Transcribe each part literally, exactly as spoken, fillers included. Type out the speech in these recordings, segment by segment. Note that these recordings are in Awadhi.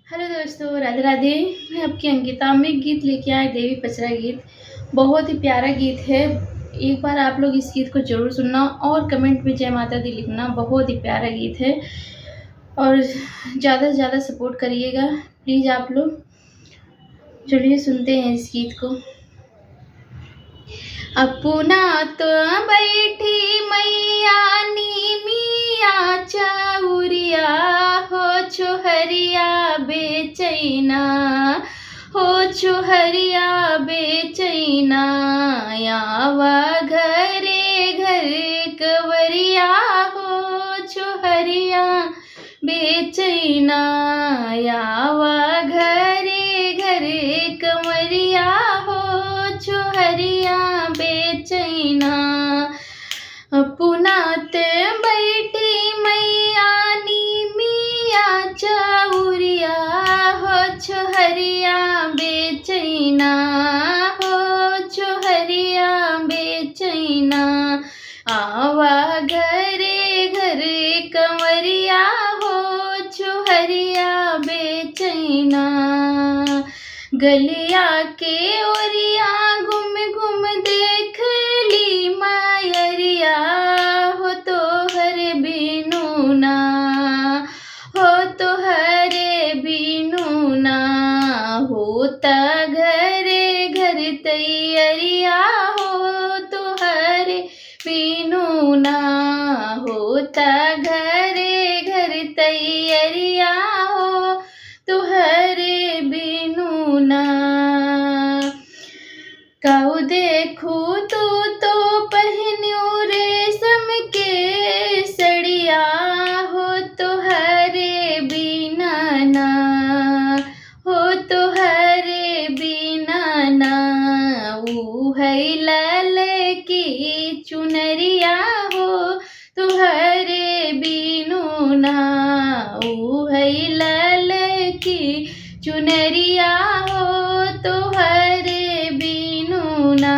हेलो दोस्तों, राधे राधे। मैं आपकी अंकिता। मैं एक गीत लेके आई, देवी पचरा गीत। बहुत ही प्यारा गीत है। एक बार आप लोग इस गीत को जरूर सुनना और कमेंट में जय माता दी लिखना। बहुत ही प्यारा गीत है और ज़्यादा से ज़्यादा सपोर्ट करिएगा प्लीज़ आप लोग। चलिए सुनते हैं इस गीत को। अपना तो बैठी मैया नीमिया चौरिया हो, छोहरिया बेचैना हो, छोहरिया बेचैना। आवा घरे घर कंवरिया हो, छोहरिया बेचैना। आवा घरे घर कंवरिया हो, छोहरिया बेचैना। अपना ते बैठी मैया नीमिया चौरिया हो, छोहरिया बेचैना हो, छोहरिया बेचैना। आवा घरे घर कंवरिया हो, छोहरिया बेचैना। गलिया के ओरिया घूम घूम देख ली मयरिया हो, तोहर बिनु ना हो, तोहरे बिनु ना होता घरे घर तैयरिया हो, तोहरे बिनु ना होता घरे घर तैयरिया हो, तोहरे बिनु ना। काऊ देखू तू तो पहिन्यू रेशम के सड़िया हो, तोहरे बिना ना हो, तोहरे बिना ना। ऊ है लाल की चुनरिया हो, तोहरे बिनु ना। ऊ है लाल की चुनरिया हो, तोहरे बिनु ना।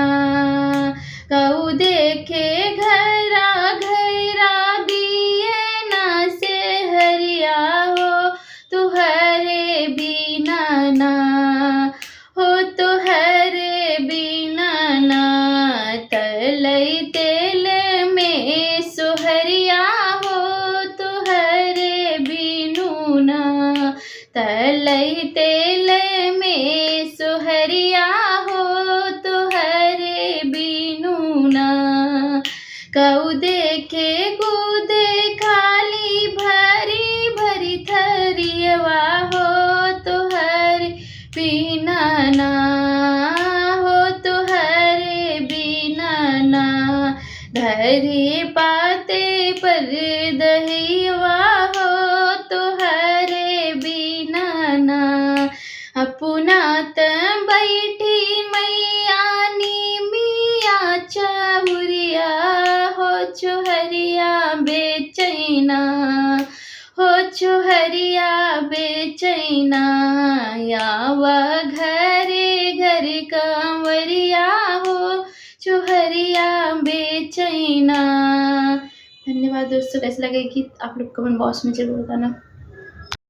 काऊ देखे घरा घरा दिए ना से हरिया हो, तोहरे बिना ना हो, तोहरे बिना ना। तलई तेल में सोहरिया हो, तोहरे बिनु ना। तलई तेल में सोहरिया हो, तोहरे बिनु ना। काऊ देखे कूदे खाली भरी भरी थरियवा हो, तोहरे बिना ना हो, तोहरे बिना ना। धरी पाते पर दहियवा हो, तोहरे बिना ना। अपना त बैठी मैया नीमिया चौरिया हो, छोहरिया बेचैना हो, छोहरिया बेचैना। आवा घरे घर कंवरिया हो, छोहरिया बेचैना। धन्यवाद दोस्तों, कैसे लगे गीत आप लोग कमेंट बॉक्स में जरूर बताना।